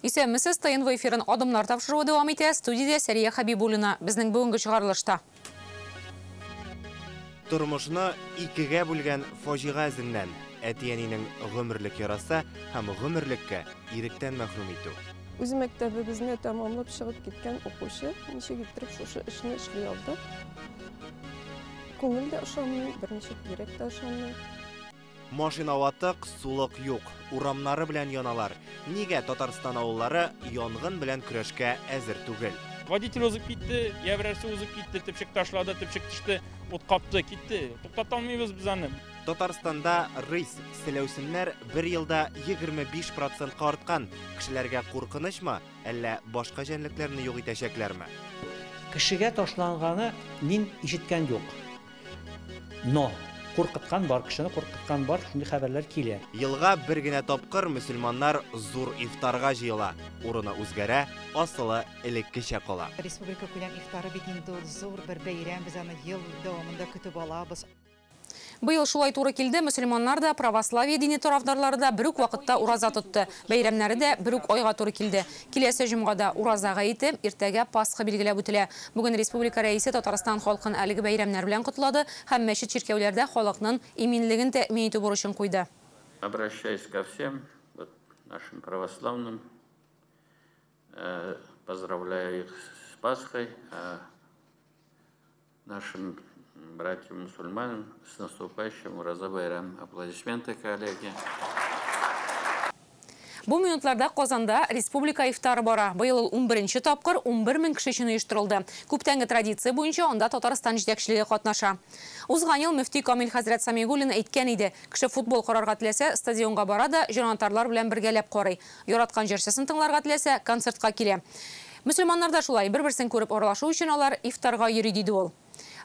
Исәнмесез, ТНВ эфирын Адымнар тапшыруы дәвам итә. Студиядә Сәрия Хәбибуллина. Безнең бүгенге чыгарылышта. Тормышны икегә бүлгән фаҗига эзеннән әти-әнинең гомерлек ярасы һәм гомерлеккә иректән мәхрүм итү. Үз мәктәбебезне тәмамлап чыгып киткән укучы ничек иттереп шушы эшне эшли алды? Күңел дә ышанмый, берничек йөрәк тә ышанмый. Машина ватык, сулык юк, урамнары белән яналар. Нигә Татарстан авыллары янгын белән көрәшкә әзер түгел? Водитель узып китте, я берәрсе узып китте, төпчек ташлады, төпчек төште, ут капты, китте. Туктата алмыйбыз без аны. Татарстанда рысь, селәүсеннәр бер елда 25 процентка арткан. Кешеләргә куркынычмы, әллә башка җәнлекләрне юк итәчәкләрме? Кешегә ташланганы мин ишеткән юк. Но куркыткан бар, кешене куркыткан бар, шундый хәбәрләр килә. Елга бер генә тапкыр мөселманнар зур ифтарга җыела. Урыны үзгәрә, асылы элеккечә кала. Республика күләм ифтары бит инде ул зур бер бәйрәм, без аны ел дәвамында көтеп алабыз. Быел шулай туры килде, мөселманнар да, православие дине тарафдарлары да бер үк вакытта ураза тотты. Бәйрәмнәре дә бер үк айга туры килде. Киләсе җомгада ураза гаете, иртәгә Пасха билгеләп үтелә. Бүген республика рәисе Татарстан халкын әлеге бәйрәмнәр белән котлады һәм мәчет чиркәүләрдә халыкның иминлеген тәэмин итү бурычын куйды. Обращаюсь ко всем вот, нашим православным, поздравляю их с Пасхой, а нашим братьям-мусульманам с наступающим Ураза Байрам. Аплодисменты, коллеги. Бу минутларда Казанда республика ифтары бара. Быел ул 11 тапкыр 11 мең кеше өчен оештырылды. Күптәнге традиция буенча анда Татарстан җитәкчелеге катнаша. Узган ел мөфти Камил хәзрәт Самигуллин әйткән иде: кеше футбол карарга теләсә, стадионга бара да җанатарлар белән бергәләп карый. Яраткан җырчысын тыңларга теләсә, концертка килә. Мөселманнар да шулай бер-берсен күреп аралашу өчен алар ифтарга йөри, диде ул.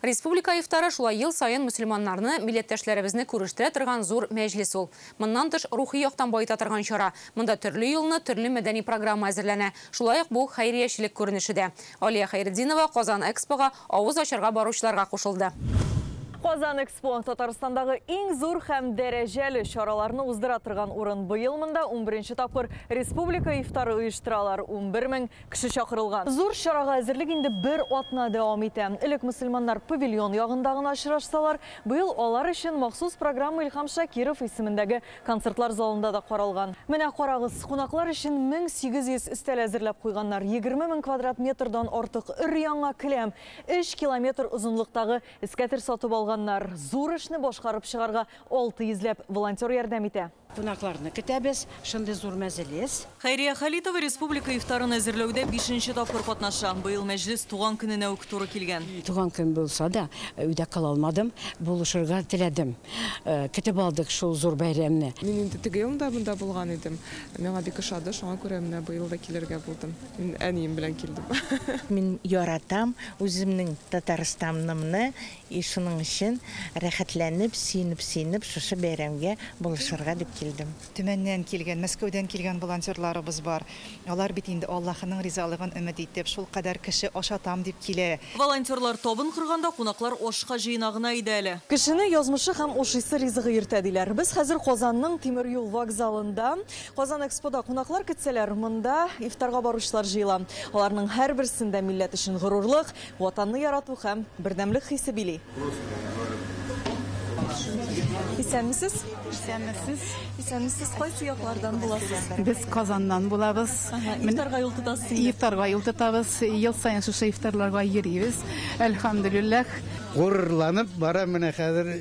Республика ифтары шулай ел саен мөселманнарны, милләттәшләребезне күрештерә торган зур мәҗлес ул. Моннан тыш рухи яктан баета торган чара. Монда төрле елны төрле мәдәни программа әзерләнә. Шулай ук бу хәйриячелек күренеше дә. Алия Хәйретдинова Казан Экспога авыз ачарга баручыларга кушылды. Казан Экспо Татарстандагы иң зур һәм дәрәҗәле чараларны уздыра торган урын. Быел монда 11 тапкыр республика ифтары оештыралар. 11 мең кеше чакырылган. Зур чарага әзерлек инде бер атна дәвам итә. Элек мөселманнар павильон ягында гына очрашсалар, быел алар өчен махсус программа Илһам Шакиров исемендәге концертлар залында да каралган. Менә карагыз, кунаклар өчен 1800 өстәл әзерләп куйганнар. 20 мең квадрат метрдан артык өр-яңа келәм, 3 километр озынлыктагы эскәтер сатып алганнар. Зур эшне башкарып чыгарга 600 ләп волонтер ярдәм итә. Кунакларны көтәбез, шундый зур мәҗлес. Хәйрия Халитова республика ифтарын әзерләүдә 5нче тапкыр катнаша. Быел мәҗлес туган көненә үк туры килгән. Туган көн булса да, өйдә кала алмадым, булышырга теләдем. Көтеп алдык шул зур бәйрәмне. Мин инде теге елда монда булган идем. Миңа бик ошады, шуңа күрә менә быел да килергә булдым. Мин әнием белән килдем. Мин яратам үземнең Татарстанымны, и шуның өчен рәхәтләнеп, сөенеп-сөенеп шушы бәйрәмгә булышырга дип килдем. Төмәннән килгән, Мәскәүдән килгән волонтерларыбыз бар. Алар бит инде Аллаһының ризалыгын өмет итеп, шул кадәр кеше ашатам дип килә. Волонтерлар табын корганда кунаклар ашка җыена гына иде әле. Кешене язмышы һәм ашыйсы ризыгы йөртә диләр. Без хәзер Казанның тимер юл вокзалында. Казан Экспода кунаклар көтсәләр, монда ифтарга баручылар җыела. Аларның һәрберсендә милләт өчен горурлык, ватанны ярату һәм бердәмлек хисе били. Исәнмесез? Исәнмесез. Исәнмесез. Кайсы яклардан буласыз? Без Казаннан булабыз. Ифтарга юл тотасыз инде. Ифтарга юл тотабыз. Ел саен шушы ифтарларга йөрибез. Әлхәмдүлилләһ. Горурланып барам менә хәзер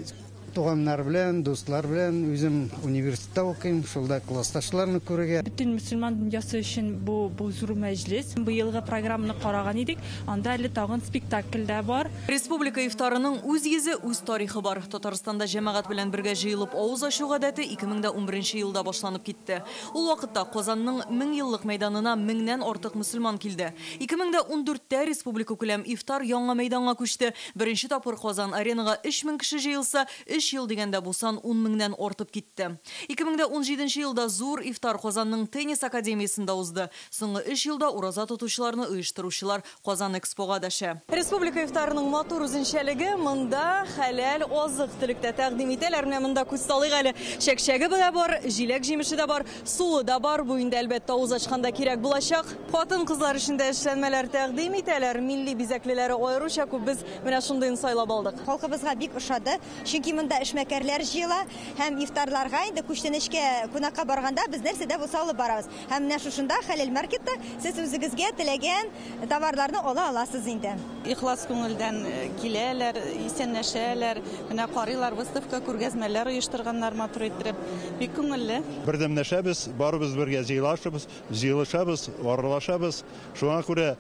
туганнар белән, дуслар белән. Үзем университетта укыйм, шулда классташларны күрергә. Бөтен мөселман дөньясы өчен бу зур мәҗлес. Быелгы программаны караган идек, анда әле тагын спектакль дә бар. Республика ифтарының үз йөзе, үз тарихы бар. Татарстанда җәмәгать белән бергә җыелып авыз ачу гадәте 2011 елда башланып китте. Ул вакытта Казанның 1000 еллык мәйданына 1000-нән артык мөселман килде. 2014-тә республика күләм ифтар яңа мәйданга күчте. Беренче тапкыр Казан аренага 3000 кеше җыелса, Өч ел дигәндә бу сан ун меңнән артып китте. 2017 елда зур ифтар Казанның теннис академиясендә узды. Соңгы өч елда ураза тотучыларны оештыручылар Казан Экспога дәшә. Республика ифтарының матур үзенчәлеге монда хәләл азык-төлек тә тәкъдим итәләр. Менә монда күз салыйк әле. Чәкчәге дә бар, җиләк-җимеше дә бар, суы да бар. Бу инде, әлбәттә, авыз ачканда кирәк булачак. Хатын-кызлар өчен дә эшләнмәләр тәкъдим итәләр. Милли бизәклеләре аеруча күп. Без менә шундыен сайлап алдык. Халкыбызга бик ошады, чөнки монда эшмәкәрләр җыела һәм ифтарларга инде күчтәнәчкә кунакка барганда без нәрсә дә булса алып барабыз. Һәм менә шушында Хәләл маркетта сез үзегезгә теләгән товарларны ала аласыз инде. Ихлас күңелдән киләләр, исәнләшәләр, менә карыйлар, выставка, күргәзмәләр оештырганнар матур иттереп. Бик күңелле. Бердәмләшәбез, барыбыз бергә җыелашыбыз, җыелышабыз, аралашабыз. Шуңа күрә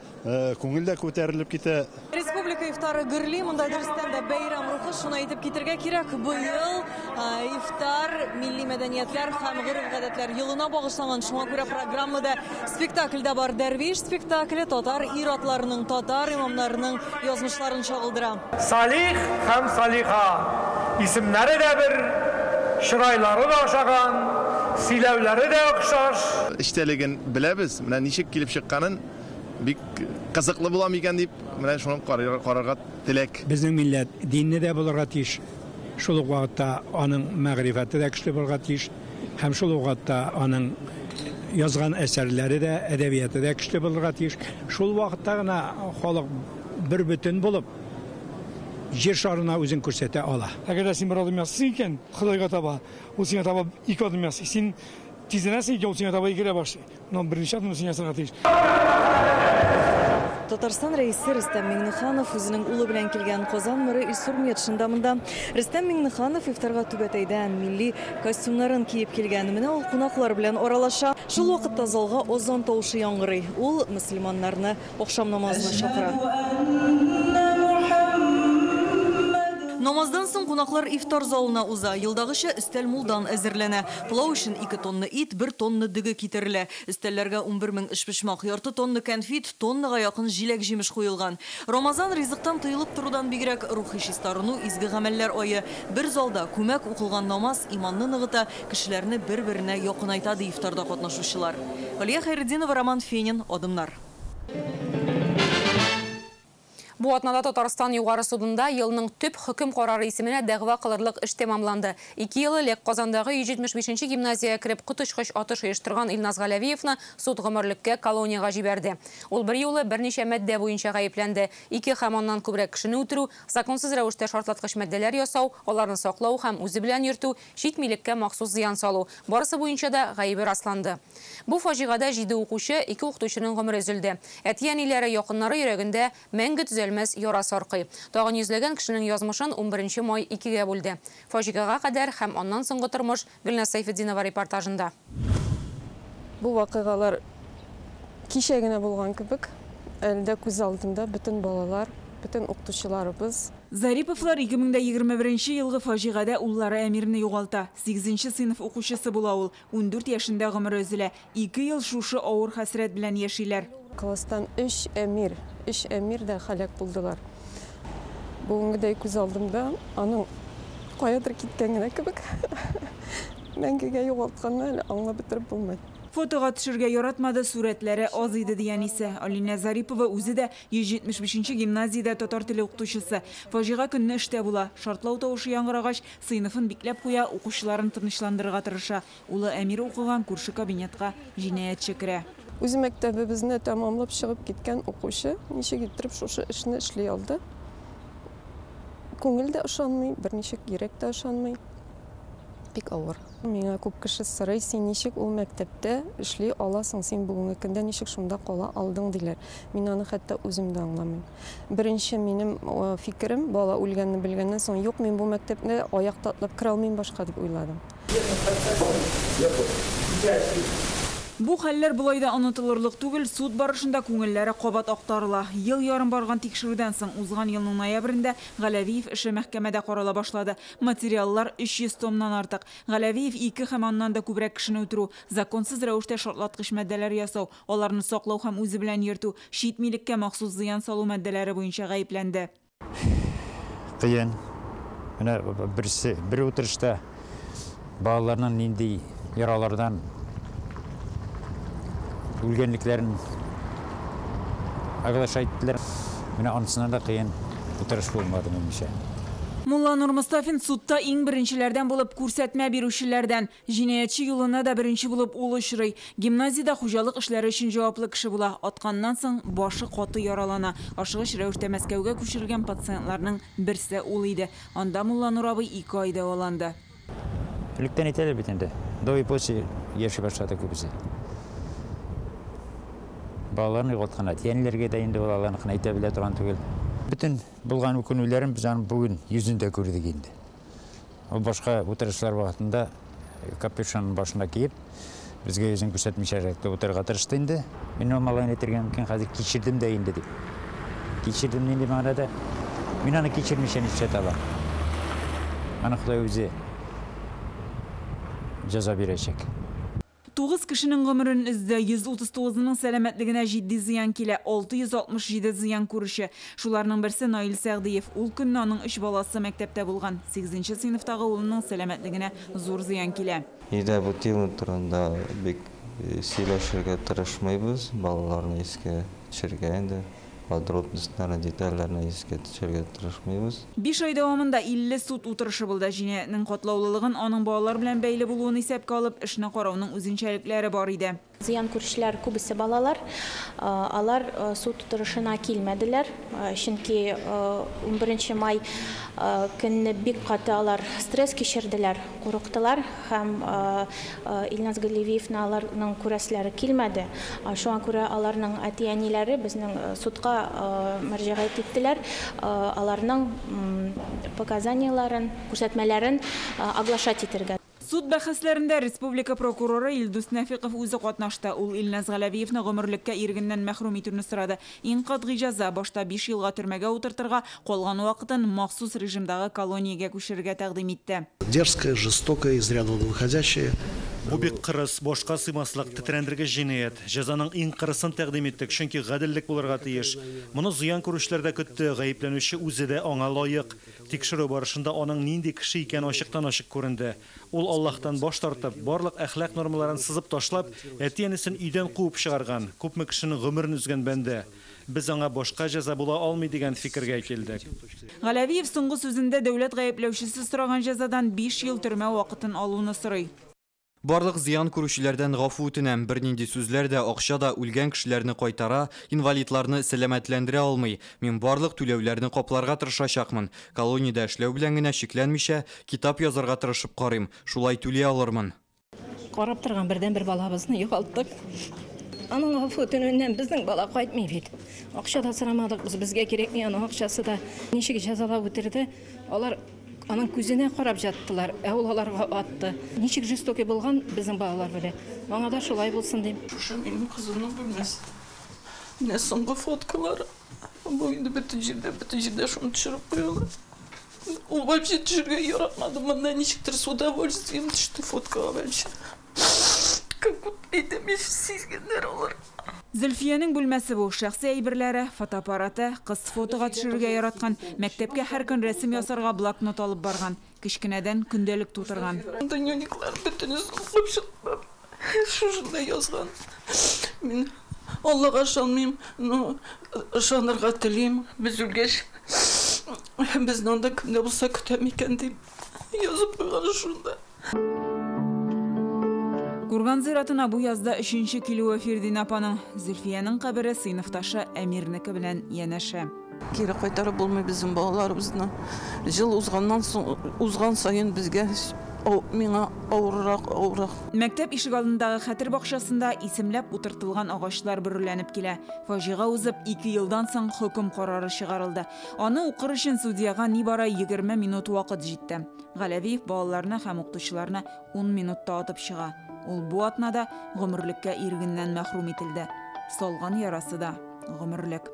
күңел дә күтәрелеп китә. Республика ифтары гөрли, монда дөрестән дә бәйрәм рухы, шуны әйтеп китергә кирәк. Быел ифтар милли мәдәниятләр һәм гореф-гадәтләр елына багышланган, шуңа күрә программада спектакль дә бар. Дәрвиш спектакле татар ир-атларының, татар имамнарының язмышларын чагылдыра. Салих һәм Салиха исемнәре дә бер, чырайлары да ошаган, сөйләүләре дә охшаш. Эчтәлеген беләбез, менә ничек килеп чыкканын бик кызыклы була микән дип, менә шуны карарга теләк. Безнең милләт динле дә булырга тиеш, шул ук вакытта аның мәгърифәте дә көчле булырга тиеш, һәм шул ук вакытта аның язган әсәрләре дә, әдәбияты да көчле булырга тиеш. Шул вакытта гына халык бер бөтен булып, җир шарына үзен күрсәтә ала. Әгәр дә син бер адым ясыйсың икән, Ходайга таба, ул сиңа таба ике адым ясый. Син тизләнәсең икән, ул сиңа таба йөгерә башлый. Но беренче адымны син ясарга тиеш. Татарстан Рәисе Рөстәм Миңнеханов үзенең улы белән килгән. Казан мэры Илсур Метшин да монда. Рөстәм Миңнеханов ифтарга түбәтәйдән милли костюмнарын киеп килгән. Менә ул кунаклар белән аралаша. Шул вакытта залга азан тавышы яңгырый. Ул мөселманнарны ахшам намазына чакыра. Намаздан соң кунаклар ифтар залына уза. Елдагыча өстәл мулдан әзерләнә. Пылау өчен 2 тонна ит, 1 тонна дөге китерелә. Өстәлләргә 11 мең өчпочмак, ярты тонна кәнфит, тоннага якын җиләк-җимеш куелган. Рамазан ризыктан тыелып торудан бигрәк рухи чистарыну, изге гамәлләр ае. Бер залда күмәк укылган намаз иманны ныгыта, кешеләрне бер-беренә якынайта, ди ифтарда катнашучылар. Алия Хәйретдинова, Роман Фенин, Адымнар. Бу атнада Татарстан Югары судында елның төп хөкем карары исеменә дәгъва кылырлык эш тәмамланды. 2 ел элек Казандагы 175 гимназиягә кереп коточкыч атыш оештырган Илназ Галәвиевны суд гомерлеккә колониягә җибәрде. Ул бер юлы берничә маддә буенча гаепләнде. 2 һәм аннан күбрәк кешене үтерү, законсыз рәвештә шартлаткыч маддәләр ясау, аларны саклау һәм үзе белән йөртү, чит милеккә махсус зыян салу. Барысы буенча да гаебе расланды. Бу фаҗигадә 7 укучы, 2 укытучының гомере өзелде. Әти-әниләре, якыннары йөрәгендә мәңге төзәлмәс яра саркый. Тагын йөзләгән кешенең язмышын 11 май 2-гә бүлде. Фаҗигага кадәр һәм аннан соңгы тормыш Гөлназ Сәйфетдинова репортажында. Бу вакыйгалар кичә генә булган кебек, әле дә күз алдында бөтен балалар, бөтен укытучыларыбыз. Зариповлар 2021 елгы фаҗигадә уллары Әмирне югалта. 8 сыйныф укучысы була ул. 14 яшендә гомере өзелә. 2 ел шушы авыр хәсрәт белән яшиләр. Класстан 3 әмир, 3 әмир дә һәлак булдылар. Бүгенгедәй күз алдымда аның каядыр киткән генә кебек. Мәңгегә югалтканны әле аңлап бетереп булмый. Фотога төшергә яратмады, сурәтләре аз иде дигән исә. Алинә Зарипова үзе дә 175 гимназиядә татар теле укытучысы. Фаҗига көнне эштә була. Шартлау тавышы яңгырагач, сыйныфын бикләп куя, укучыларын тынычландырырга тырыша. Улы Әмир укыган күрше кабинетка җинаятьче керә. Үз мәктәбебезне тәмамлап чыгып киткән укучы ничек иттереп шушы эшне эшли алды? Күңел дә ышанмый, берничек йөрәк тә ышанмый. Бик авыр. Миңа күп кеше сорый, син ничек ул мәктәптә эшли аласың, син бүгенге көндә ничек шунда кала алдың диләр. Мин аны хәтта үзем дә аңламыйм. Беренче минем фикерем, бала үлгәнне белгәннән соң, юк, мин бу мәктәпне аяк татлап керә алмыйм башка дип уйладым. Бу хәлләр болай да онытылырлык түгел, суд барышында күңелләре кабат актарыла. Ел ярым барган тикшерүдән соң узган елның ноябрендә Галәвиев эше мәхкәмәдә карала башлады. Материаллар 300 томнан артык. Галәвиев 2 һәм аннан да күбрәк кешене үтерү, законсыз рәвештә шартлаткыч маддәләр ясау, аларны саклау һәм үзе белән йөртү, чит милеккә махсус зыян салу маддәләре буенча гаепләнде. Кыен. Менә берсе, бер утырышта балаларның нинди яралардан үлгәнлекләрен оглашать иттеләр. Менә анысынан да кыен утырыш булмады, минемчә. Мулланур Мостафин судта иң беренчеләрдән булып күрсәтмә бирүчеләрдән. Җинаятьче юлына да беренче булып ул очрый. Гимназиядә хуҗалык эшләре өчен җаваплы кеше була. Атканнан соң башы каты яралана. Ашыгыч рәвештә Мәскәүгә күчерелгән пациентларның берсе ул иде. Анда Мулланур абый 2 ай дәваланды. Электән әйтәләр бит инде. До и после яши башлады күбесе. Балаларны югалткан әти-әниләргә дә инде ул аларныкын әйтә белә торган түгел. Бөтен булган үкенүләрен без аның бүген йөзендә күрдек инде. Ул башка утырышлар вакытында капюшонын башына киеп, безгә йөзен күрсәтмичәрәк тә утырырга тырышты инде. Мин ул малайны әйтергә мөмкин, хәзер кичердем дә инде дип. Кичердем нинди мәгънәдә? Мин аны кичермичә нишләтә алам? Аны Ходай үзе җәза бирәчәк. 9 кешенең гомерен өзде, 139-ның сәламәтлегенә җитди зыян килә, 667 зыян күрүче. Шуларның берсе Наил Сәгъдиев. Ул көнне аның 3 баласы мәктәптә булган. 8 сыйныфтагы улының сәламәтлегенә зур зыян килә. Өйдә бу тема турында бик сөйләшергә тырышмыйбыз, балаларны искә төшерергә инде. Подробностьларны, детальләрне искә төшерергә тырышмыйбыз. 5 ай дәвамында 50 суд утырышы булды. Җинаятьнең катлаулылыгын, аның балалар белән бәйле булуын исәпкә алып, эшне карауның үзенчәлекләре бар иде. Зыян күрүчеләр күбесе балалар. Алар суд утырышына килмәделәр, чөнки 11 май көнне бик каты алар стресс кичерделәр, курыктылар һәм Илназ Галәвиевны аларның күрәселәре килмәде. Шуңа күрә аларның әти-әниләре безнең судка мөрәҗәгать иттеләр, аларның показанияләрен, күрсәтмәләрен оглашать итәргә. Суд бәхәсләрендә республика прокуроры Илдус Нәфиков үзе катнашты. Ул Илназ Галәвиевны гомерлеккә ирегеннән мәхрүм итүне сорады. Иң катгый җәза башта 5 елга төрмәгә утыртырга, калган вакытын махсус режимдагы колониягә күчерергә тәкъдим итте. Дерзкая, жестокая, из ряда вон выходящая. Бу бик кырыс, башка сыймаслык, тетрәндергеч җинаять. Җәзаның иң кырысын тәкъдим иттек, чөнки гаделлек булырга тиеш. Моны зыян күрүчеләр дә көтте, гаепләнүче үзе дә аңа лаек. Тикшерү барышында аның нинди кеше икәне ачыктан-ачык күренде. Ул Аллаһтан баш тартып, барлык әхлак нормаларын сызып ташлап, әти-әнисен өйдән куып чыгарган, күпме кешенең гомерен өзгән бәндә. Без аңа башка җәза була алмый дигән фикергә килдек. Галәвиев соңгы сүзендә дәүләт гаепләүчесе сораган җәзадан 5 ел төрмә вакытын алуны сорый. Барлык зыян күрүчеләрдән гафу үтенәм. Бернинди сүзләр дә, акча да үлгән кешеләрне кайтара, инвалидларны сәламәтләндерә алмый. Мин барлык түләүләрне капларга тырышачакмын. Колониядә эшләү белән генә чикләнмичә, китап язарга тырышып карыйм. Шулай түли алырмын. Карап торган бердән-бер балабызны югалттык. Аның гафу үтенүеннән безнең бала кайтмый бит. Акча да сорамадык, безгә кирәкми аның акчасы да. Ничек җәзалап үтерде, алар аның күзенә карап жаттылар, ә ул аларга атты. Ничек жестокий булган безнең балалар белән. Аңа да шулай булсын дим. Шушы минем кызымның бүлмәсе. Менә соңгы фоткалары. Бу инде бөтен җирдә шуны төшереп куялар. Ул вообще төшергә яратмады. Монда ничектер с удовольствием төште фоткага вообще. Как будто әйтәм, сизгәннәр алар. Зөлфиянең бүлмәсе бу. Шәхси әйберләре, фотоаппараты, кыз фотога төшерергә яраткан, мәктәпкә һәр көн рәсем ясарга блокнот алып барган, кечкенәдән көндәлек тутырган. Дневниклар бөтенесен укып чыктым. Шушында язган. Мин Аллага ышанмыйм, но ышанырга телим. Без үлгәч, безне анда кем дә булса көтә микән дип язып куйган шунда. Курган зиратына бу язда 3-нче килүе Фирдин апаның. Зөлфиянең кабере сыйныфташы Әмирнеке белән янәшә. Кире кайтарып булмый безнең балаларыбызны. Җыл узганнан соң, узган саен безгә миңа авыррак, авыррак. Мәктәп ишегалдындагы хәтер бакчасында исемләп утыртылган агачлар бөреләнеп килә. Фаҗига узып 2 елдан соң хөкем карары чыгарылды. Аны укыр өчен судьяга нибары 20 минут вакыт җитте. Галәвиев балаларны һәм укытучыларны 10 минутта атып чыга. Ул бу атнада гомерлеккә ирегеннән мәхрүм ителде. Салган ярасы да гомерлек.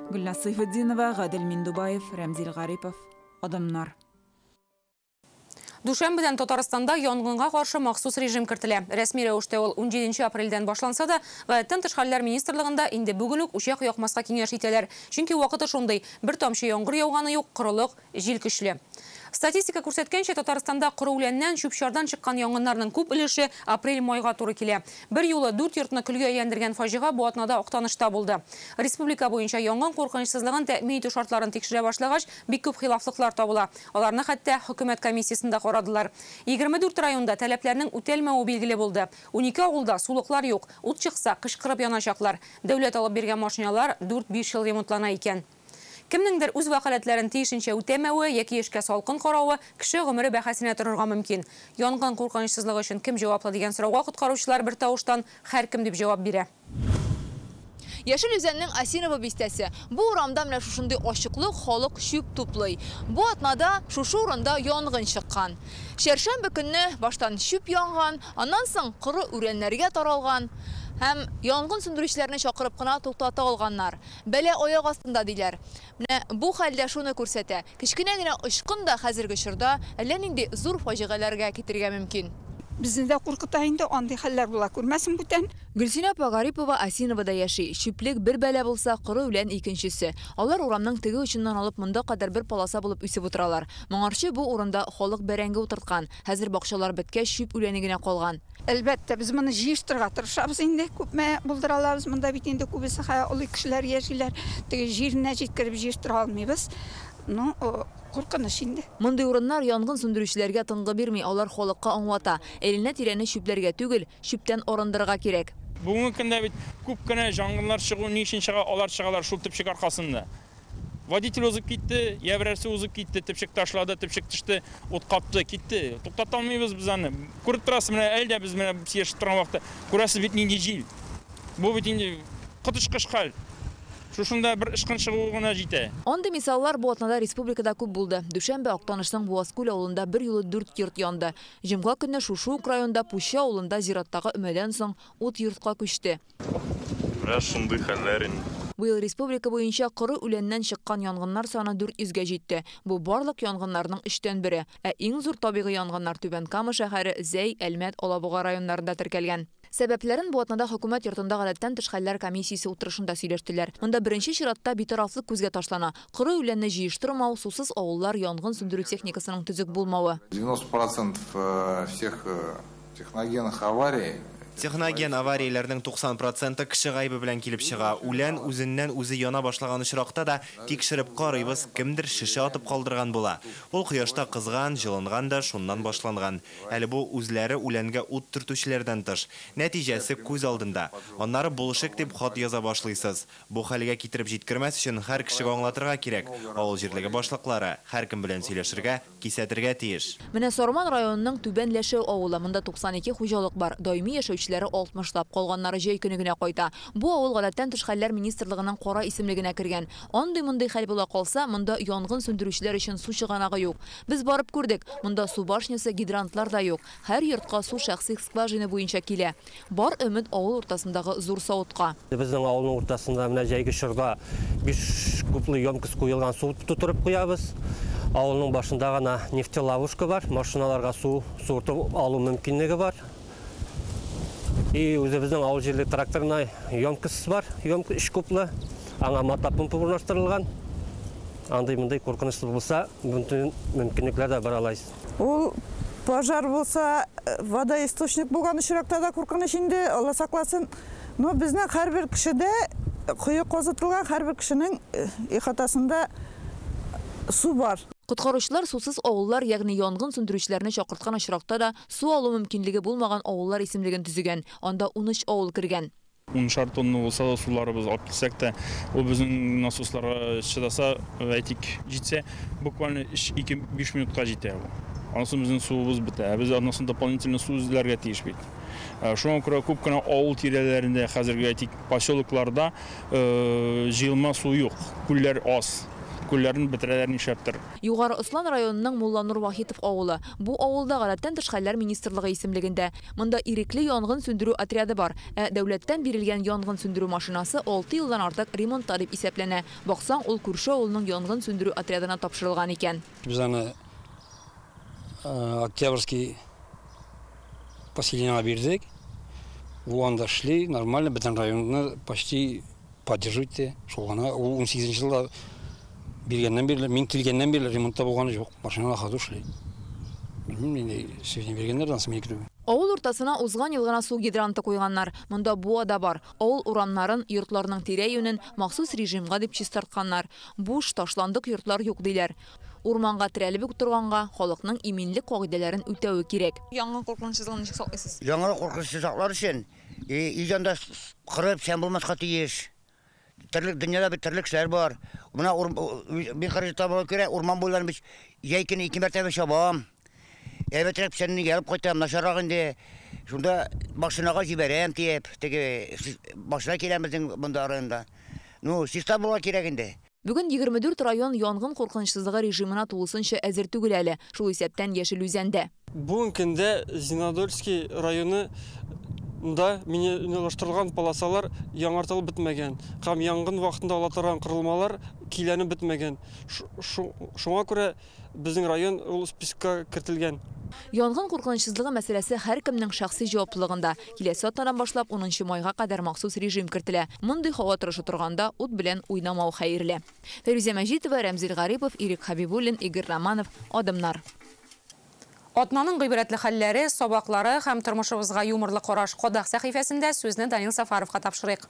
Гөлназ Сайфетдинова, Гадел Миндубаев, Рәмзил Гарипов, Адымнар. Дүшәмбедән Татарстанда янгынга каршы махсус режим кертелә. Рәсми рәвештә ул 17 апрельдән башланса да, Гадәттән тыш хәлләр министрлыгында инде бүген үк учак якмаска киңәш итәләр. Чөнки вакыты шундый, бер тамчы яңгыр яуганы юк, корылык, җил көчле. Статистика күрсәткәнчә, Татарстанда коры үләннән, чүп-чардан чыккан янгыннарның күп өлеше апрель-майга туры килә. Бер юлы 4 йортны көлгә әйләндергән фаҗига бу атнада Актанышта булды. Республика буенча янгын куркынычсызлыгын тәэмин итү шартларын тикшерә башлагач, бик күп хилафлыклар табыла. Аларны хәтта хөкүмәт комиссиясендә карадылар. 24 районда таләпләрнең үтәлмәве билгеле булды. 12 авылда сулыклар юк. Ут чыкса, кычкырып яначаклар. Дәүләт алып биргән машиналар 4-5 ел ремонтлана икән. Кемнеңдер үз вәкаләтләрен тиешенчә үтәмәве яки эшкә салкын каравы кеше гомере бәһасенә торырга мөмкин. Янгын куркынычсызлыгы өчен кем җаваплы дигән сорауга коткаручылар бер тавыштан һәркем дип җавап бирә. Яшел Үзәннең Осиново бистәсе. Бу урамда менә шушындый ачыклык, халык чүп туплый. Бу атнада шушы урында янгын чыккан. Чәршәмбе көнне баштан чүп янган, аннан соң коры үләннәргә таралган һәм янгын сүндерүчеләрне чакырып кына туктата алганнар. Бәла аяк астында диләр. Менә бу хәлдә шуны күрсәтә. Кечкенә генә очкын да хәзерге чорда әллә нинди зур фаҗигаләргә китерергә мөмкин. Безне дә куркыта инде, андый хәлләр була күрмәсен бүтән. Гөлсинә апа Гарипова Осиновода яши. Чүплек бер бәла булса, коры үлән икенчесе. Алар урамның теге очыннан алып монда кадәр бер полоса булып үсеп утыралар. Моңарчы бу урында халык бәрәңге утырткан. Хәзер бакчалар беткәч, чүп үләне генә калган. Әлбәттә, без моны җыештырырга тырышабыз инде, күпме булдыра алабыз. Монда бит инде күбесе олы кешеләр яшиләр. Теге җиренә җиткереп җыештыра алмыйбыз. Ну, куркыныч инде. Мондый урыннар янгын сүндерүчеләргә тынгы бирми, алар халыкка аңлата. Әйләнә-тирәне чүпләргә түгел, чүптән арындырырга кирәк. Бүгенге көндә бит күп кенә янгыннар чыгу ни өчен чыга, алар чыгалар шул төпчек аркасында. Водитель узып китте, я берәрсе узып китте, төпчек ташлады, төпчек төште, ут капты, китте. Туктата алмыйбыз без аны. Күреп торасыз, менә әле дә без менә сөйләшеп торган вакытта күрәсез бит нинди җил. Бу бит инде коточкыч хәл. Шушында бер ышкын чыгуы гына җитә. Андый мисаллар бу атнада республикада күп булды. Дүшәмбе Актанышның Буазкүл авылында бер юлы 4 йорт янды. Җомга көнне шушы ук районда Пуща авылында зираттагы өмәдән соң ут йортка күчте. Менә шундый хәлләр инде. Быел республика буенча коры үләннән чыккан янгыннар саны 400гә җитте. Бу барлык янгыннарның 1/3. Ә иң зур табигый янгыннар Түбән Кама шәһәре, Зәй, Әлмәт, Алабуга районнарында теркәлгән. Сәбәпләрен бу атнада хөкүмәт йортында гадәттән тыш хәлләр комиссиясе утырышында сөйләштеләр. Монда беренче чиратта битарафлык күзгә ташлана. Коры үләнне җыештырмау, сусыз авыллар, янгын сүндерү техникасының төзек булмавы. 90% всех техногенных аварий. Техноген аварияләрнең 90% кеше гаебе белән килеп чыга. Үлән үзеннән үзе яна башлаган очракта да тикшереп карыйбыз, кемдер шешә атып калдырган була. Ул кояшта кызган, җылынган да шуннан башланган. Әле бу үзләре үләнгә ут төртүчеләрдән тыш. Нәтиҗәсе күз алдында. Аннары булышык дип хат яза башлыйсыз. Бу хәлгә китереп җиткермәс өчен һәр кешегә аңлатырга кирәк. Авыл җирлеге башлыклары һәркем белән сөйләшергә, кисәтергә тиеш. Менә Сарман районының Түбән Ләшәү авылы. Монда 92 хуҗалык бар. Даими яшәүчеләре 60лап, калганнары җәй көне генә кайта. Бу авыл гадәттән тыш хәлләр министрлыгының кара исемлегенә кергән. Андый-мондый хәл була калса, монда янгын сүндерүчеләр өчен су чыганагы юк. Без барып күрдек. Монда су башнясы, гидрантлар да юк. Һәр йортка су шәхси скважина буенча килә. Бар өмет авыл уртасындагы зур савытка. Безнең авылның уртасында менә җәйге чорда 5 кублы емкость куелган су тутырып куябыз. Авылның башында гына нефтеловушка бар, машиналарга су суыртып алу мөмкинлеге бар. И үзебезнең авыл җирле тракторына емкость бар, емкость 3 кублы, аңа мотопомпа урнаштырылган. Андый-мондый куркынычлы булса, бөтен мөмкинлекләр дә бар алайсыз. Ул пожар булса, водоисточник булган очракта да куркыныч инде, Алла сакласын. Но безнең һәрбер кешедә кое казытылган, һәрбер кешенең ихатасында су бар. Коткаручылар сусыз авыллар, ягъни янгын сүндерүчеләрне чакырткан очракта да су алу мөмкинлеге булмаган авыллар исемлеген төзегән. Анда 13 авыл кергән. 10 тонна булса да суларыбыз алып килсәк тә, ул безнең насосларга чыдаса, әйтик, җитсә, буквально 2-5 минутка җитә ул. Аннан безнең суыбыз бетә. Без аннан соң дополнительно су эзләргә тиеш бит. Шуңа күрә күп кенә авыл тирәләрендә, хәзерге әйтик, поселокларда җыелма су юк, күлләр аз. Күлләрен бетерәләр нишләптер. Югары Ослан районының Мулланур Вахитов авылы. Бу авылда гадәттән тыш хәлләр министрлыгы исемлегендә. Монда ирекле янгын сүндерү отряды бар. Ә дәүләттән бирелгән янгын сүндерү машинасы 6 елдан артык ремонтта дип исәпләнә. Баксаң, ул күрше авылның янгын сүндерү отрядына тапшырылган икән. Без аны Октябрьский поселениегә бирдек. Ул анда эшли, нормально, бөтен районны почти поддерживать итә. Шул гына, ул 18 елда биргәннән бирле, мин килгәннән бирле ремонтта булганы юк. Машина на ходу эшли. Белмим, нинди сведения биргәннәр, анысы минеке түгел. Авыл уртасына узган ел гына су гидранты куйганнар. Монда буа да бар. Авыл урамнарын, йортларның тирә-юнен махсус режимга дип чистартканнар. Буш, ташландык йортлар юк, диләр. Урманга терәлеп үк торганга, халыкның иминлек кагыйдәләрен үтәве кирәк. Янгын куркынычсызлыгын ничек саклыйсыз? Янгын куркынычсызлыгын саклар өчен, өй янында кырып, печән булмаска тиеш. Терлек, дөньяда бит терлек кешеләр бар. Менә мин кырык йортта булганга күрә, урман буйларын бит җәй көне ике мәртәбә чабам. Әйбәтрәк печәнне нигә алып кайтам, начаррак инде. Шунда машинага җибәрәм диеп, теге машина килә безнең монда районда. Ну, чиста булырга кирәк инде. Бүген 24 район янгын куркынычсызлыгы режимына тулысынча әзер түгел әле, шул исәптән Яшел Үзән дә. Бүгенге көндә Зеленодольский районы нда минераллаштырылган полосалар яңартылып бетмәгән һәм янгын вакытында ала торган корылмалар көйләнеп бетмәгән. Шуңа күрә безнең район ул спискка кертелгән. Янгын куркынычсызлыгы мәсьәләсе һәркемнең шәхси җаваплылыгында. Киләсе атнадан башлап 10 майга кадәр махсус режим кертелә. Мондый һава торышы торганда ут белән уйнамау хәерле. Фәрүзә Мәҗитова, Рәмзил Гарипов, Ирек Хабибуллин, Игорь Романов. Адымнар. Атнаның гыйбрәтле хәлләре, сабаклары һәм тормышыбызга юморлы караш Кадак сәхифәсендә сүзне Данил Сафаровка тапшырыйк.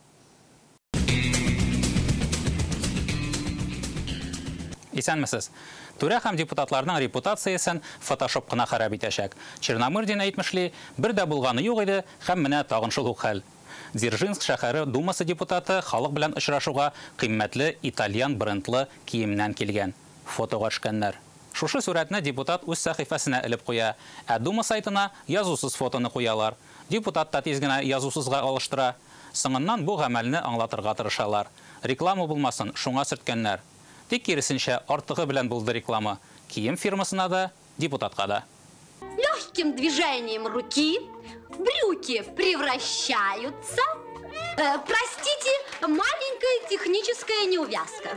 Исәнмесез. Түрә һәм депутатларның репутациясен фотошоп кына харап итәчәк. Черномырдин әйтмешли, бер дә булганы юк иде, һәм менә тагын шул ук хәл. Дзержинск шәһәре Думасы депутаты халык белән очрашуга кыйммәтле итальян брендлы киемнән килгән. Фотога төшкәннәр. Шушы сурәтне депутат үз сәхифәсенә элеп куя, ә Дума сайтына язусыз фотоны куялар. Депутат та тиз генә язусызга алыштыра. Соңыннан бу гамәлне аңлатырга тырышалар. Реклама булмасын, шуңа сөрткәннәр. Тик киресенчә артыгы белән булды реклама. Кием фирмасына да, депутатка да. Легким движением руки брюки превращаются. Простите, маленькая техническая неувязка.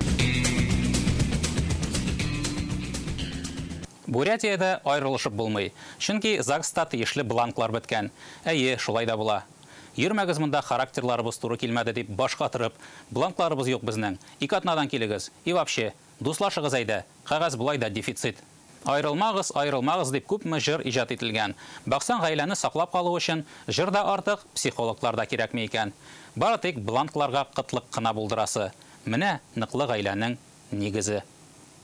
Бурятиядә аерылышып булмый. Чөнки ЗАГСта тиешле бланклар беткән. Әйе, шулай да була. Йөрмәгез монда характерларыбыз туры килмәде дип баш катырып, бланкларыбыз юк безнең. Ике атнадан килегез. И вообще, дуслашыгыз әйдә. Кәгазь болай да дефицит. Аерылмагыз, аерылмагыз дип күпме җыр иҗат ителгән. Баксаң, гаиләне саклап калу өчен җыр да артык, психологлар да кирәкми икән. Бары тик бланкларга кытлык кына булдырасы. Менә ныклы гаиләнең нигезе.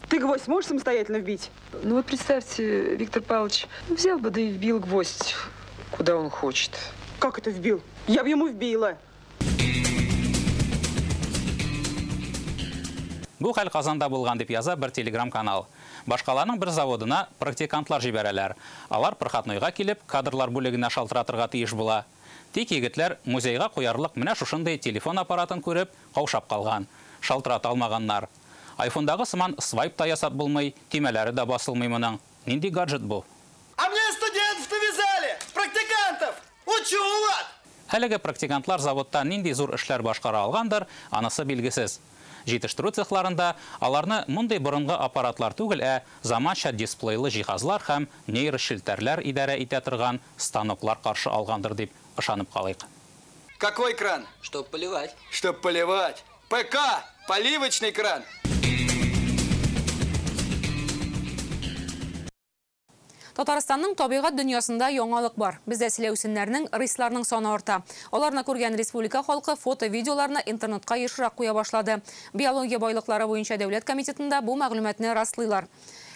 Ты гвоздь можешь самостоятельно вбить? Ну вот представьте, Виктор Павлович взял бы да и вбил гвоздь, куда он хочет. Как это вбил? Я бы ему вбила. Бу хәл Казанда булган дип яза бер телеграм-канал. Башкаланың бер заводына практикантлар җибәрәләр. Алар проходнойга килеп, кадрлар бүлегенә шалтыратырга тиеш була. Тик егетләр музейга куярлык менә шушындый телефон аппаратын күреп, каушап калган. Шалтырата алмаганнар. Айфондагы сыман свайп та ясап булмый, төймәләре дә басылмый моның. Нинди гаджет бу? А мне студентов навязали, практикантов! Учу, вот! Әлеге практикантлар заводта нинди зур эшләр башкара алгандыр, анысы билгесез. Җитештерү цехларында аларны мондый борынгы аппаратлар түгел, ә заманча дисплейлы җиһазлар һәм нейрочелтәрләр идарә итә торган станоклар каршы алгандыр дип ышанып калыйк. Какой кран? Чтоб поливать. Чтоб поливать. ПК! Поливочный кран! Татарстанның табигать дөньясында яңалык бар. Бездә селәүсеннәрнең, рысларның саны арта. Аларны күргән республика халкы фото-видеоларны интернетка ешрак куя башлады. Биология байлыклары буенча дәүләт комитетында бу мәгълүматны раслыйлар.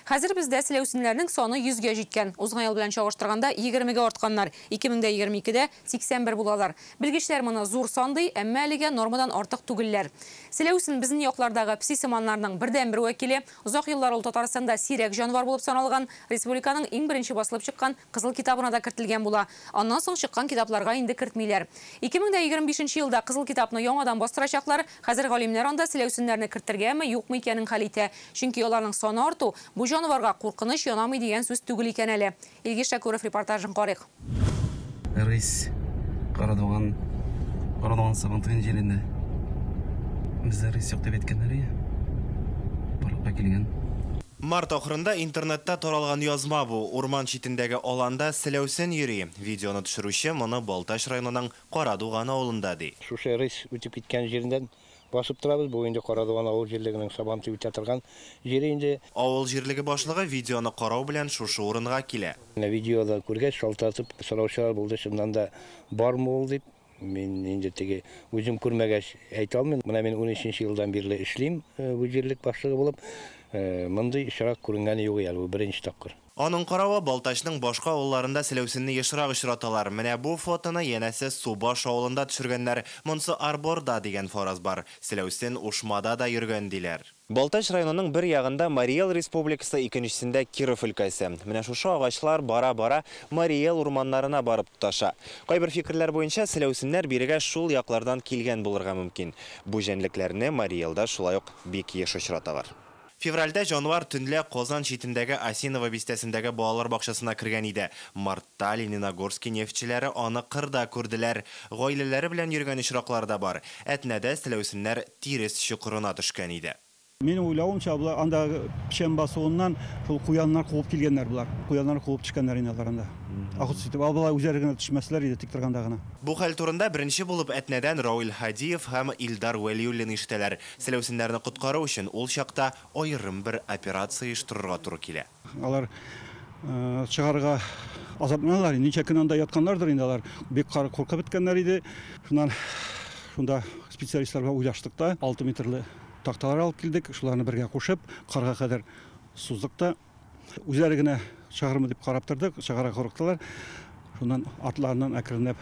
Хәзер бездә селәүсеннәрнең саны 100гә җиткән. Узган ел белән чагыштырганда 20гә артканнар. 2022дә 81 булалар. Белгечләр моны зур сан ди, әмма әлегә нормадан артык түгелләр. Селәүсен безнең яклардагы псисыманнарның бердәнбер вәкиле. Озак еллар ул Татарстанда сирәк җанвар булып саналган. Республиканың иң беренче басылып чыккан Кызыл китабына да кертелгән була. Аннан соң чыккан китапларга инде кертмиләр. 2025 елда Кызыл китапны яңадан бастырачаклар. Хәзер галимнәр анда селәүсеннәрне кертергәме, юкмы икәнен хәл итә. Чөнки аларның саны арту бу җанварга куркыныч янамый дигән сүз түгел икән әле. Илгиз Шәкүров репортажын карыйк. Рысь Карадуган, Карадуган Сабантуен җирендә. Бездә рысь юк дип әйткәннәр иде. Барлыкка килгән. Март ахырында интернетта таралган язма бу. Урман читендәге аланда селәүсен йөри. Видеоны төшерүче моны Балтач районының Карадуган авылында ди. Шушы рейс үтеп киткән җиреннән басып торабыз. Бу инде Карадуган авыл җирлегенең Сабантуй үтә торган җире инде. Авыл җирлеге башлыгы видеоны карау белән шушы урынга килә. Менә видеода күргәч, шалтыратып сораучылар булды, чыннан да бармы ул дип. Мин инде теге үзем күрмәгәч әйтә алмыйм. Менә мин 13 елдан бирле эшлим бу җирлек башлыгы булып. Мондый очрак күренгәне юк әле, бу беренче тапкыр. Аның каравы Балтачның башка авылларында селәүсенне ешрак очраталар. Менә бу фотоны янәсе Субаш авылында төшергәннәр. Монсы Арборда дигән фараз бар. Селәүсен Ушмада да йөргән диләр. Балтач районының бер ягында Марий Эл республикасы, икенчесендә Киров өлкәсе. Менә шушы агачлар бара-бара Марий Эл урманнарына барып тоташа. Кайбер фикерләр буенча селәүсеннәр бирегә шул яклардан килгән булырга мөмкин. Бу җәнлекләрне Марий Элда шулай ук бик еш очраталар. Февральдә җанвар төнлә Казан читендәге Осиново бистәсендәге балалар бакчасына кергән иде. Мартта Лениногорский нефтьчеләре аны кырда күрделәр. Гаиләләре белән йөргән очраклар да бар. Әтнәдә селәүсеннәр тирес чокырына төшкән иде. Минем уйлавымча, булар анда печән басуыннан шул куяннар куып килгәннәр булар. Куяннар куып төшкәннәр инде алар анда. Ахут итеп, алар үзләре генә төшмәсләр иде, тик торганда гына. Бу хәл турында беренче булып Әтнәдән Рауль Хадиев һәм Илдар Вәлиуллин ишетәләр. Селәүсеннәрне коткару өчен ул чакта аерым бер операция оештырырга туры килә. Алар чыгарга азапланалар. Ничә көн анда ятканнардыр инде алар. Бик куркып беткәннәр иде. Шуннан шунда специалистлар белән уйлаштык та, 6 метрлы такталар алып килдек, шуларны бергә кушып, карга кадәр суздык та. Үзләре генә чыгармы дип карап тордык, чыгарга курыктылар. Шуннан атларыннан әкренләп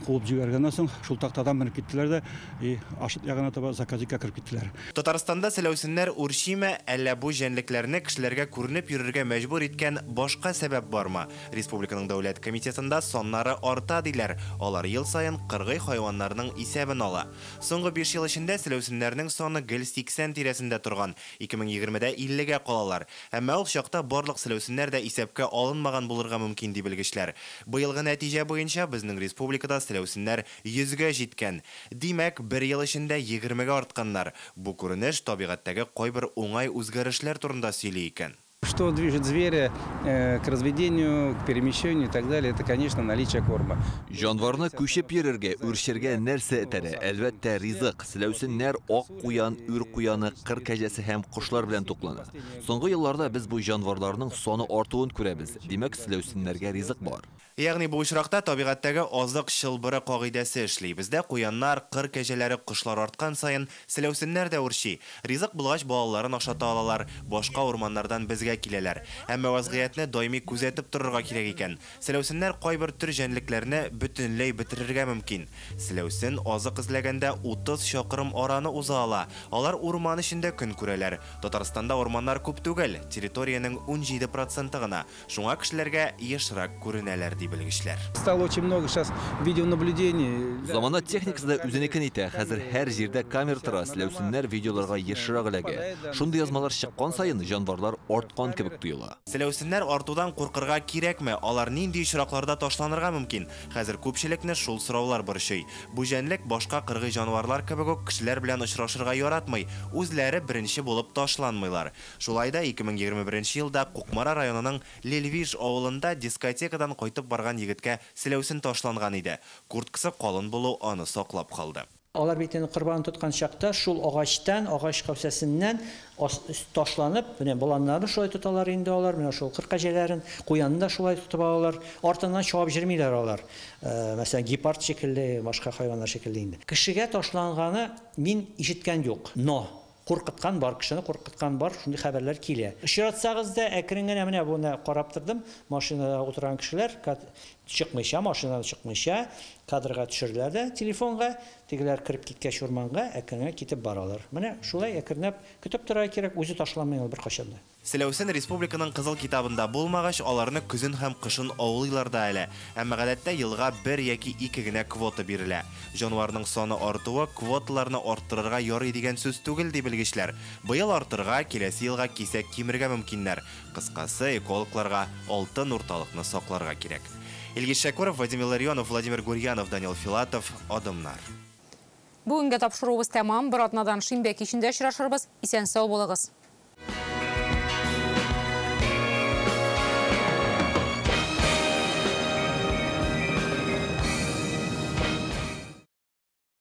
куып җибәргәннән соң, шул тактадан менеп киттеләр дә, и Ашыт ягына таба заказникка кереп киттеләр. Татарстанда селәүсеннәр үрчиме, әллә бу җәнлекләрне кешеләргә күренеп йөрергә мәҗбүр иткән башка сәбәп бармы? Республиканың дәүләт комитетында саннары арта диләр. Алар ел саен кыргый хайваннарның исәбен ала. Соңгы 5 ел эчендә селәүсеннәрнең саны гел 80 тирәсендә торган. 2020-дә 50-гә калалар. Әмма ул чакта барлык селәүсеннәр дә исәпкә алынмаган булырга мөмкин ди белгечләр. Быелгы нәтиҗә буенча безнең республикада селәүсеннәр 100-гә җиткән. Димәк, бер ел эчендә 20-гә артканнар. Бу күренеш табигатьтәге кайбер уңай үзгәрешләр турында сөйли икән. Что движет зверя к разведению, к перемещению и так далее, это, конечно, наличие корма. Җанварны күчеп йөрергә, үрчергә нәрсә этәрә? Әлбәттә, ризык. Селәүсеннәр ак куян, үр куяны, кыр кәҗәсе һәм кошлар белән туклана. Соңгы елларда без бу җанварларның саны артуын күрәбез. Димәк, селәүсеннәргә ризык бар. Ягъни бу очракта табигатьтәге азык чылбыры кагыйдәсе эшли. Бездә куяннар, кыр кәҗәләре, кошлар арткан саен селәүсеннәр дә үрчи. Ризык булгач балаларын ашата алалар, башка урманнардан безгә киләләр. Әмма вазгыятьне даими күзәтеп торырга кирәк икән. Селәүсеннәр кайбер төр җәнлекләрне бөтенләй бетерергә мөмкин. Селәүсен азык эзләгәндә 30 чакрым араны уза ала. Алар урман эчендә көн күрәләр. Татарстанда урманнар күп түгел, территориянең 17% гына. Шуңа кешеләргә ешрак күренәләр ди белгечләр. Стало очень много сейчас видеонаблюдений. Замана техникасы да үзенекен итә. Хәзер һәр җирдә камера тора, селәүсеннәр видеоларга ешрак эләгә. Шундый язмалар чыккан саен җанварлар арткан кебек тоела. Селәүсеннәр артудан куркырга кирәкме? Алар нинди очракларда ташланырга мөмкин? Хәзер күпчелекне шул сораулар борчый. Бу җәнлек башка кыргый җанварлар кебек үк кешеләр белән очрашырга яратмый. Үзләре беренче булып ташланмыйлар. Шулай да 2021 елда Кукмара районының Лельвиж авылында дискотекадан кайтып барган егеткә селәүсен ташланган иде. Курткасы калын булу аны саклап калды. Алар бит инде корбан тоткан чакта шул агачтан, агач кәүсәсеннән ташланып, менә боланнарны шулай тоталар инде алар, менә шул кыр кәҗәләрен, куянны да шулай тотып алалар. Артыннан чабып йөрмиләр алар. Мәсәлән, гепард шикелле, башка хайваннар шикелле инде. Кешегә ташланганы мин ишеткән юк. Но куркыткан бар, кешене куркыткан бар, шундый хәбәрләр килә. Очратсагыз да әкрен генә менә буны карап тордым, машинада утырган кешеләр чыкмыйча, машинадан чыкмыйча кадрга төшерделәр дә телефонга, тегеләр кереп киткәч урманга, әкрен генә китеп баралар. Менә шулай әкренләп көтеп торырга кирәк, үзе ташламый ул беркайчан да. Селәүсен республиканың кызыл китабында булмагач, аларны көзен һәм кышын аулыйлар да әле. Әмма гадәттә елга 1 яки 2 генә квота бирелә. Җанварның саны артуы квоталарны арттырырга ярый дигән сүз түгел ди белгечләр. Быел артырга, киләсе елга кисәк кимергә мөмкиннәр. Кыскасы, экологларга алтын урталыкны сакларга кирәк. Илгиз Шәкүров, Владимир Ларионов, Владимир Гурьянов, Данил Филатов, Адымнар. Бүгенге тапшыруыбыз тәмам. Бер атнадан шимбә кичендә очрашырбыз. Исән сау булыгыз.